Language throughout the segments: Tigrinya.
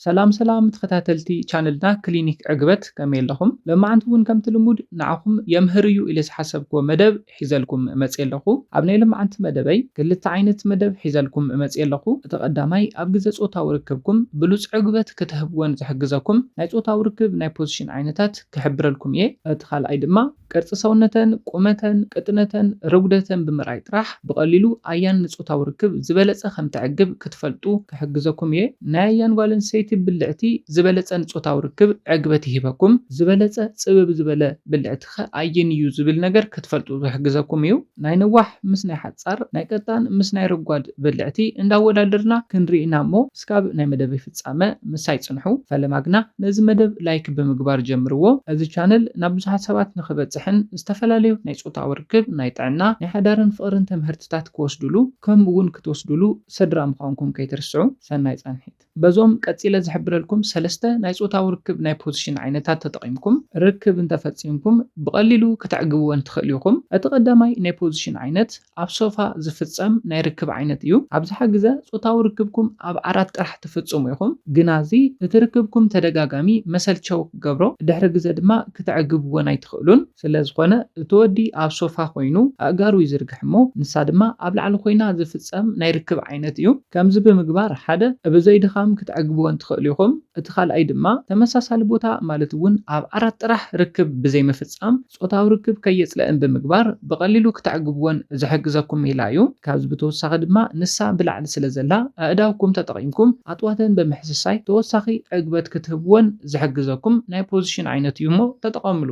ሰላም ሰላም ተኸታተልቲ ቻነልና ክሊኒክ ዕግበት፣ ከመይ ኣለኹም? ለማዓንቲ እውን ከምቲ ልሙድ ንዓኹም የምህር እዩ ኢለ ዝሓሰብክዎ መደብ ሒዘልኩም መፅየ ኣለኹ። ኣብ ናይ ለማዓንቲ መደበይ ክልተ ዓይነት መደብ ሒዘልኩም መፅየ ኣለኹ። እቲ ቀዳማይ ኣብ ግዘ ፆታዊ ርክብኩም ብሉፅ ዕግበት ክትህብዎን ዝሕግዘኩም ናይ ፆታዊ ርክብ ናይ ፖዚሽን ዓይነታት ክሕብረልኩም እየ። እቲ ካልኣይ ድማ ቅርፂ ሰውነተን፣ ቁመተን፣ ቅጥነተን፣ ርጉደተን ብምርኣይ ጥራሕ ብቐሊሉ ኣያን ንፆታዊ ርክብ ዝበለፀ ከም ተዕግብ ክትፈልጡ ክሕግዘኩም እየ። ናይ ኣያን ጓል ኣንስተይቲ ብልዕቲ ዝበለፀ ንፆታዊ ርክብ ዕግበት ይህበኩም። ዝበለፀ ፅብብ ዝበለ ብልዕቲ ኸ ኣየን እዩ ዝብል ነገር ክትፈልጡ ክሕግዘኩም እዩ። ናይ ነዋሕ ምስ ናይ ሓፃር፣ ናይ ቀጣን ምስ ናይ ረጓድ ብልዕቲ እንዳወዳደርና ክንርኢ ኢና እሞ እስካብ ናይ መደብ ፍፃመ ምሳይ ፅንሑ። ፈለማ ግና ነዚ መደብ ላይክ ብምግባር ጀምርዎ። እዚ ቻነል ናብ ብዙሓት ሰባት ንክበፅሕን ዝተፈላለዩ ናይ ፆታዊ ርክብ፣ ናይ ጥዕና፣ ናይ ሓዳርን ፍቕርን ትምህርትታት ክወስድሉ ከምኡ እውን ክትወስድሉ ስድራ ምዃንኩም ከይትርስዑ። ሰናይ ፃንሒት። በዞም ቀፂለ ዝሕብረልኩም ሰለስተ ናይ ፆታዊ ርክብ ናይ ፖዚሽን ዓይነታት ተጠቒምኩም ርክብ እንተፈፂምኩም ብቐሊሉ ክተዕግብወን ትኽእሉ ኢኹም። እቲ ቀዳማይ ናይ ፖዚሽን ዓይነት ኣብ ሶፋ ዝፍጸም ናይ ርክብ ዓይነት እዩ። ኣብዝሓ ግዘ ጾታዊ ርክብኩም ኣብ ዓራት ጥራሕ ትፍጽሙ ኢኹም፣ ግና እዚ እቲ ርክብኩም ተደጋጋሚ መሰልቸው ክገብሮ፣ ድሕሪ ግዘ ድማ ክትዕግብወን ኣይትኽእሉን። ስለ ዝኾነ እቲ ወዲ ኣብ ሶፋ ኮይኑ ኣእጋሩ ይዝርግሕ እሞ ንሳ ድማ ኣብ ላዕሊ ኮይና ዝፍጸም ናይ ርክብ ዓይነት እዩ። ከምዚ ብምግባር ሓደ ብዘይ ድኻም ክትዕግብወን ትኽእሉ ኢኹም። እቲ ካልኣይ ድማ ተመሳሳሊ ቦታ ማለት እውን ኣብ ዓራት ጥራሕ ርክብ ብዘይ ምፍጻም ጾታዊ ርክብ ከየጽለእን ብምግባር ብቐሊሉ ክተዕግብወን ዝሕግዘኩም ሜላ እዩ። ካብዚ ብተወሳኺ ድማ ንሳ ብላዕሊ ስለ ዘላ ኣእዳውኩም ተጠቒምኩም ኣጥዋተን ብምሕስሳይ ተወሳኺ ዕግበት ክትህብወን ዝሕግዘኩም ናይ ፖዚሽን ዓይነት እዩ እሞ ተጠቐምሉ።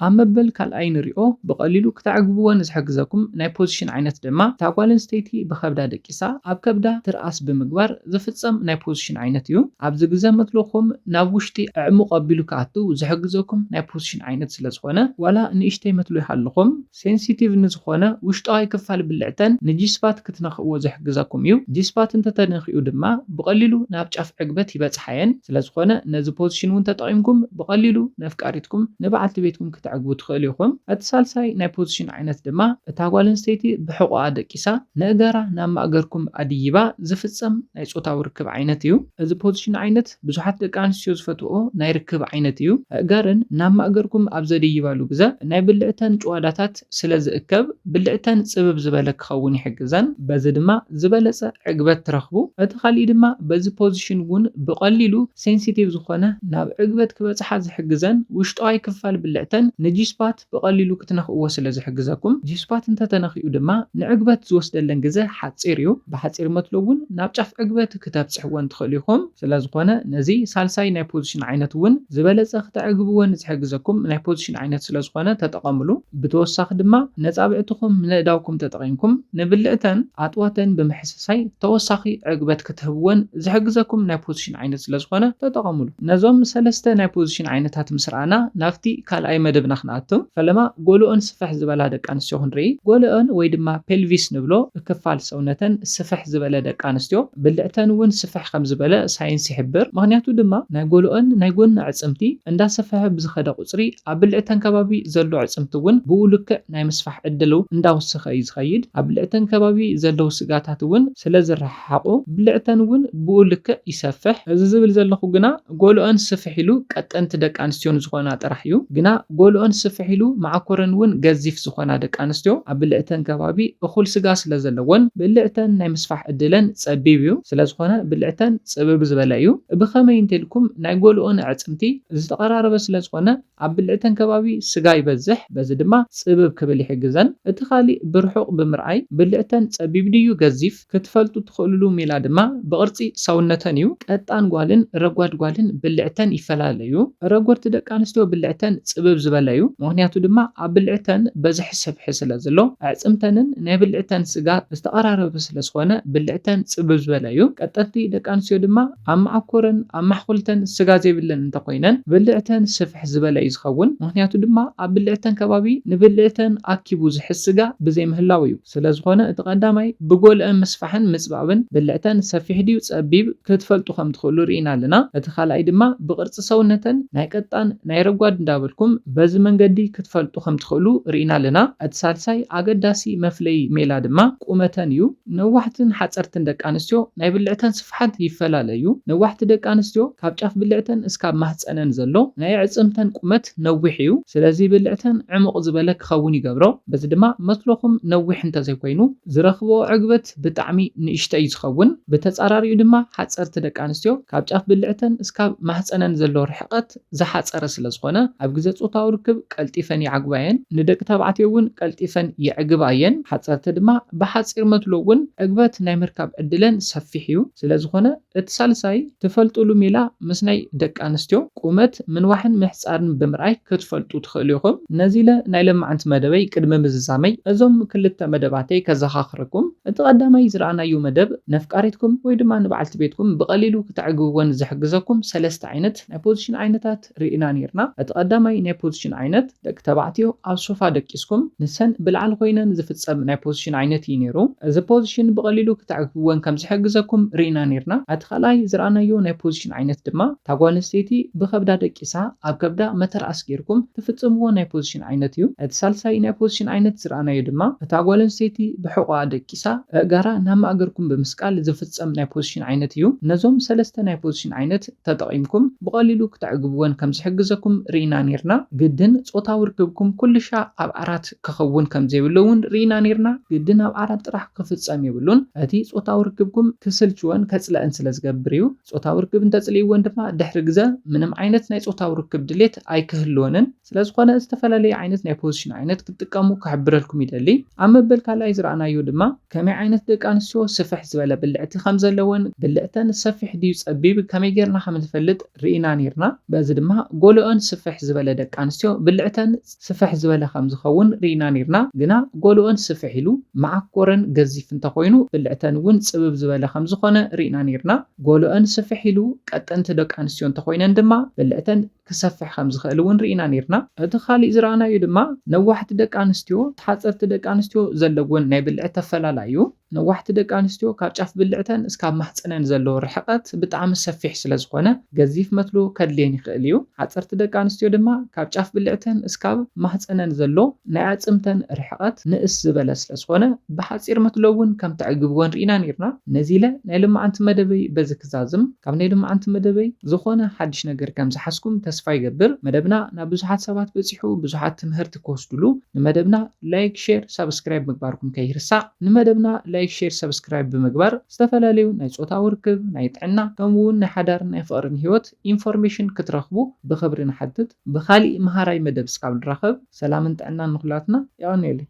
ኣብ መበል ካልኣይ ንሪኦ ብቐሊሉ ክተዕግብወን ዝሕግዘኩም ናይ ፖዚሽን ዓይነት ድማ እታ ጓል ኣንስተይቲ ብኸብዳ ደቂሳ ኣብ ከብዳ ትርኣስ ብምግባር ዝፍጸም ናይ ፖዚሽን ዓይነት እዩ። ኣብዚ ግዘ መትሎኹም ናብ ውሽጢ ኣዕሙቕ ኣቢሉ ክኣቱ ዝሕግዘኩም ናይ ፖዚሽን ዓይነት ስለ ዝኾነ ዋላ ንእሽተይ መትሎ ይሃልኹም ሴንሲቲቭ ንዝኾነ ውሽጣዊ ክፋል ብልዕተን ንጂስፓት ክትነኽእዎ ዝሕግዘኩም እዩ። ጂስፓት እንተተነኺኡ ድማ ብቐሊሉ ናብ ጫፍ ዕግበት ይበጽሓየን። ስለ ዝኾነ ነዚ ፖዚሽን እውን ተጠቒምኩም ብቐሊሉ ነፍቃሪትኩም ንበዓልቲ ቤትኩም ክትዕግቡ ትኽእሉ ኢኹም። እቲ ሳልሳይ ናይ ፖዚሽን ዓይነት ድማ እታ ጓል ኣንስተይቲ ብሕቖኣ ደቂሳ ነእጋራ ናብ ማእገርኩም ኣድይባ ዝፍጸም ናይ ጾታዊ ርክብ ዓይነት እዩ። እዚ ፖዚሽን ዓይነት ብዙሓት ደቂ ኣንስትዮ ዝፈትዎ ናይ ርክብ ዓይነት እዩ። ኣእጋረን ናብ ማእገርኩም ኣብ ዘድይባሉ ግዘ ናይ ብልዕተን ጭዋዳታት ስለ ዝእከብ ብልዕተን ጽብብ ዝበለ ክኸውን ይሕግዘን። በዚ ድማ ዝበለጸ ዕግበት ትረኽቡ። እቲ ካሊእ ድማ በዚ ፖዚሽን እውን ብቐሊሉ ሴንሲቲቭ ዝኾነ ናብ ዕግበት ክበጽሓ ዝሕግዘን ውሽጣዊ ክፋል ብልዕተን ንጂስፓት ብቐሊሉ ክትነኽእዎ ስለ ዝሕግዘኩም፣ ጂስፓት እንተተነኺኡ ድማ ንዕግበት ዝወስደለን ግዘ ሓጺር እዩ። ብሓጺር መትሎ እውን ናብ ጫፍ ዕግበት ክተብጽሕወን ትኽእሉ ኢኹም። ስለ ዝኾነ ነዚ ሳልሳይ ናይ ፖዚሽን ዓይነት እውን ዝበለጸ ክተዕግብወን ዝሕግዘኩም ናይ ፖዚሽን ዓይነት ስለ ዝኾነ ተጠቐምሉ። ብተወሳኺ ድማ ነጻብዕትኹም ንእዳውኩም ተጠቒምኩም ንብልዕተን ኣጥዋተን ብምሕስሳይ ተወሳኺ ዕግበት ክትህብወን ዝሕግዘኩም ናይ ፖዚሽን ዓይነት ስለ ዝኾነ ተጠቐምሉ። ነዞም ሰለስተ ናይ ፖዚሽን ዓይነታት ምስ ረኣና ናብቲ ካልኣይ መደብና ክንኣቱ። ፈለማ ጎልኦን ስፍሕ ዝበላ ደቂ ኣንስትዮ ክንርኢ። ጎልኦን ወይ ድማ ፔልቪስ ንብሎ ክፋል ሰውነተን ስፍሕ ዝበለ ደቂ ኣንስትዮ ብልዕተን እውን ስፍሕ ከም ዝበለ ሳይንስ ይሕብር። ምኽንያቱ ድማ ናይ ጎልኦን ናይ ጎኒ ኣዕጽምቲ እንዳሰፍሐ ብዝኸደ ቁጽሪ ኣብ ብልዕተን ከባቢ ዘሎ ኣዕጽምቲ እውን ብኡ ልክዕ ናይ ምስፋሕ ዕድሉ እንዳወሰኸ እዩ ዝኸይድ። ኣብ ብልዕተን ከባቢ ዘለዉ ስጋታት እውን ስለ ዝረሓሓቑ ብልዕተን እውን ብኡ ልክዕ ይሰፍሕ። እዚ ዝብል ዘለኹ ግና ጎልኦን ስፍሕ ኢሉ ቀጠንቲ ደቂ ኣንስትዮ ንዝኾና ጥራሕ እዩ። ግና ጎልኦን ስፍሕ ኢሉ መዓኮረን እውን ገዚፍ ዝኾና ደቂ ኣንስትዮ ኣብ ብልዕተን ከባቢ እኹል ስጋ ስለ ዘለወን ብልዕተን ናይ ምስፋሕ ዕድለን ጸቢብ እዩ። ስለ ዝኾነ ብልዕተን ጽብብ ዝበለ እዩ። ብኸመይ እንተልኩም ናይ ጎልኦን ኣዕጽምቲ ዝተቐራረበ ስለ ዝኾነ ኣብ ብልዕተን ከባቢ ስጋ ይበዝሕ፣ በዚ ድማ ጽብብ ክብል ይሕግዘን። እቲ ካሊእ ብርሑቕ ብምርኣይ ብልዕተን ጸቢብ ድዩ ገዚፍ ክትፈልጡ ትኽእልሉ ሜላ ድማ ብቕርጺ ሰውነተን እዩ። ቀጣን ጓልን ረጓድ ጓልን ብልዕተን ይፈላለ እዩ። ረጎድቲ ደቂ ኣንስትዮ ብልዕተን ጽብብ ዝበለ እዩ። ምኽንያቱ ድማ ኣብ ብልዕተን በዝሒ ስፍሒ ስለ ዘሎ ኣዕጽምተንን ናይ ብልዕተን ስጋ ዝተቐራረበ ስለ ዝኾነ ብልዕተን ጽብብ ዝበለ እዩ። ቀጠንቲ ደቂ ኣንስትዮ ድማ ኣብ መዓኮረን ኣብ ማሕኮልተን ስጋ ዘይብለን እንተኾይነን ብልዕተን ስፍሕ ዝበለ እዩ ዝኸውን። ምኽንያቱ ድማ ኣብ ብልዕተን ከባቢ ንብልዕተን ኣኪቡ ዝሕዝ ስጋ ብዘይምህላው እዩ። ስለ ዝኾነ እቲ ቀዳማይ ብጎልአን ምስፋሕን ምጽባብን ብልዕተን ሰፊሕ ድዩ ጸቢብ ክትፈልጡ ከም ትኽእሉ ርኢና ኣለና። እቲ ካልኣይ ድማ ብቕርጺ ሰውነተን ናይ ቀጣን ናይ ረጓድ እንዳበልኩም በዚ እዚ መንገዲ ክትፈልጡ ከም ትኽእሉ ርኢና ኣለና። እቲ ሳልሳይ ኣገዳሲ መፍለይ ሜላ ድማ ቁመተን እዩ። ነዋሕትን ሓፀርትን ደቂ ኣንስትዮ ናይ ብልዕተን ስፍሓት ይፈላለ እዩ። ነዋሕቲ ደቂ ኣንስትዮ ካብ ጫፍ ብልዕተን እስካብ ማህፀነን ዘሎ ናይ ኣዕፅምተን ቁመት ነዊሕ እዩ። ስለዚ ብልዕተን ዕሙቕ ዝበለ ክኸውን ይገብሮ። በዚ ድማ መትሎኹም ነዊሕ እንተዘይኮይኑ ዝረኽቦ ዕግበት ብጣዕሚ ንእሽተይ ዝኸውን። ብተፃራሪኡ ድማ ሓፀርቲ ደቂ ኣንስትዮ ካብ ጫፍ ብልዕተን እስካብ ማህፀነን ዘሎ ርሕቐት ዝሓፀረ ስለ ዝኾነ ኣብ ግዜ ፆታዊ ርክብ ቀልጢፈን ይዓግባየን፣ ንደቂ ተባዕትዮ እውን ቀልጢፈን የዕግባየን። ሓፀርቲ ድማ ብሓፂር መትሎ እውን ዕግበት ናይ ምርካብ ዕድለን ሰፊሕ እዩ። ስለ ዝኾነ እቲ ሳልሳይ ትፈልጡሉ ሜላ ምስ ናይ ደቂ ኣንስትዮ ቁመት ምንዋሕን ምሕፃርን ብምርኣይ ክትፈልጡ ትኽእሉ ኢኹም። ነዚ ኢለ ናይ ለማዓንቲ መደበይ ቅድሚ ምዝዛመይ እዞም ክልተ መደባተይ ከዘኻኽረኩም። እቲ ቀዳማይ ዝረኣናዮ መደብ ነፍቃሪትኩም ወይ ድማ ንበዓልቲ ቤትኩም ብቐሊሉ ክተዕግብወን ዝሕግዘኩም ሰለስተ ዓይነት ናይ ፖዚሽን ዓይነታት ርኢና ነይርና። እቲ ቀዳማይ ናይ ፖዚሽን ዓይነት ደቂ ተባዕትዮ ኣብ ሶፋ ደቂስኩም ንሰን ብላዕሊ ኮይነን ዝፍፀም ናይ ፖዚሽን ዓይነት እዩ ነይሩ። እዚ ፖዚሽን ብቐሊሉ ክተዕግብወን ከም ዝሕግዘኩም ርኢና ነይርና። እቲ ካልኣይ ዝረኣናዮ ናይ ፖዚሽን ዓይነት ድማ እታ ጓል ኣንስተይቲ ብኸብዳ ደቂሳ ኣብ ከብዳ መተርኣስ ጌርኩም ትፍፅምዎ ናይ ፖዚሽን ዓይነት እዩ። እቲ ሳልሳይ ናይ ፖዚሽን ዓይነት ዝረኣናዮ ድማ እታ ጓል ኣንስተይቲ ብሕቖኣ ደቂሳ ኣእጋራ ናብ ማእገርኩም ብምስቃል ዝፍፀም ናይ ፖዚሽን ዓይነት እዩ። ነዞም ሰለስተ ናይ ፖዚሽን ዓይነት ተጠቒምኩም ብቐሊሉ ክተዕግብወን ከም ዝሕግዘኩም ርኢና ነይርና። ግድን ጾታዊ ርክብኩም ኩልሻ ኣብ ዓራት ክኸውን ከም ዘይብሉ እውን ርኢና ነይርና። ግድን ኣብ ዓራት ጥራሕ ክፍጸም የብሉን። እቲ ጾታዊ ርክብኩም ክስልችወን ከጽልአን ስለ ዝገብር እዩ። ጾታዊ ርክብ እንተጽልይወን ድማ ድሕሪ ግዘ ምንም ዓይነት ናይ ጾታዊ ርክብ ድሌት ኣይክህልወንን። ስለ ዝኾነ ዝተፈላለየ ዓይነት ናይ ፖዚሽን ዓይነት ክትጥቀሙ ክሕብረልኩም ይደሊ። ኣብ መበል ካልኣይ ዝረኣናዮ ድማ ከመይ ዓይነት ደቂ ኣንስትዮ ስፍሕ ዝበለ ብልዕቲ ከም ዘለወን ብልዕተን ሰፊሕ ድዩ ጸቢብ ከመይ ጌርና ከም ንፈልጥ ርኢና ነይርና። በዚ ድማ ጎልኦን ስፍሕ ዝበለ ደቂ ኣንስትዮ ብልዕተን ስፍሕ ዝበለ ከም ዝኸውን ርኢና ነይርና። ግና ጎልኦን ስፍሕ ኢሉ መዓኮረን ገዚፍ እንተኾይኑ ብልዕተን እውን ጽብብ ዝበለ ከም ዝኾነ ርኢና ነይርና። ጎልኦን ስፍሕ ኢሉ ቀጠንቲ ደቂ ኣንስትዮ እንተኾይነን ድማ ብልዕተን ክሰፍሕ ከም ዝኽእል እውን ርኢና ነይርና። እቲ ካሊእ ዝረኣናዮ ድማ ነዋሕቲ ደቂ ኣንስትዮ፣ ሓፀርቲ ደቂ ኣንስትዮ ዘለወን ናይ ብልዕቲ ኣፈላላይ እዩ። ነዋሕቲ ደቂ ኣንስትዮ ካብ ጫፍ ብልዕተን እስካብ ማህፀነን ዘለዎ ርሕቐት ብጣዕሚ ሰፊሕ ስለ ዝኾነ ገዚፍ መትሎ ከድልየን ይኽእል እዩ። ሓፀርቲ ደቂ ኣንስትዮ ድማ ካብ ጫፍ ብልዕተን እስካብ ማህፀነን ዘሎ ናይ ኣዕፅምተን ርሕቐት ንእስ ዝበለ ስለ ዝኾነ ብሓፂር መትሎ እውን ከም ተዕግብወን ርኢና ነይርና። ነዚ ኢለ ናይ ልምዓንቲ መደበይ በዚ ክዛዝም። ካብ ናይ ልምዓንቲ መደበይ ዝኾነ ሓድሽ ነገር ከም ዝሓዝኩም ተስፋ ይገብር። መደብና ናብ ብዙሓት ሰባት በፂሑ ብዙሓት ትምህርቲ ክወስድሉ ንመደብና ላይክ፣ ሼር፣ ሳብስክራይብ ምግባርኩም ከይርሳዕ። ንመደብና ላይክ፣ ሼር፣ ሳብስክራይብ ብምግባር ዝተፈላለዩ ናይ ጾታዊ ርክብ፣ ናይ ጥዕና ከምኡ እውን ናይ ሓዳርን ናይ ፍቕርን ህይወት ኢንፎርሜሽን ክትረኽቡ ብኽብሪ ንሓትት። ብኻሊእ መሃራይ መደብ እስካብ ንራኸብ ሰላምን ጥዕናን ንኹላትና። የቐንየለይ።